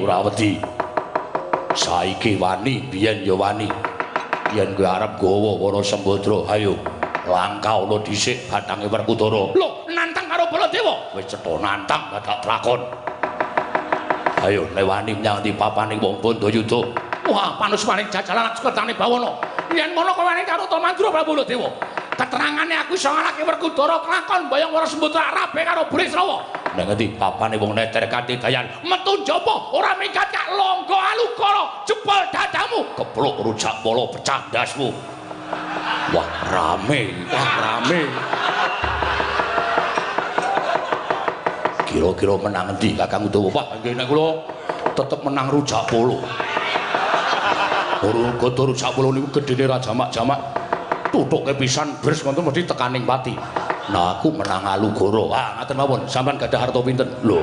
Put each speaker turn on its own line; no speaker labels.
ora wedi. Saiki wani, biyen ya wani. Yen kowe arep gawa Wara Sembadra, ayo langkah ana dhisik bathange Werkudara. Lho, nantang karo Baladewa. Wis cetha nantang badak lakon. Ayo nek wani menyang ndi papane wong Bandayuda. Wah, panuswaning jajalan sekertane Bawana. Yen mono kowe wani karo Mandura Prabu Baladewa. Keterangane aku iso ngalahke Werkudara kelakon mbayang Wara Sembadra rabe karo Burisrawa. Nang ngendi papane wong neter kanthi dayan metu njaba ora minggat kak longgo alukara jebol dadamu kepluk rujak polo pecah ndasmu. Wah, rame, wah rame. Kira-kira menang endi Kakang Udawa? Wah, nggih nek kula tetep menang rujak polo. Ora gada rujak polo niku gedene ra jamak-jamak. Tuthuke pisan bres ngoten mesti tekaning pati. Nah, aku menang Alugoro. Ah, ngaten mawon. Sampeyan gadah harta pinten? Lho.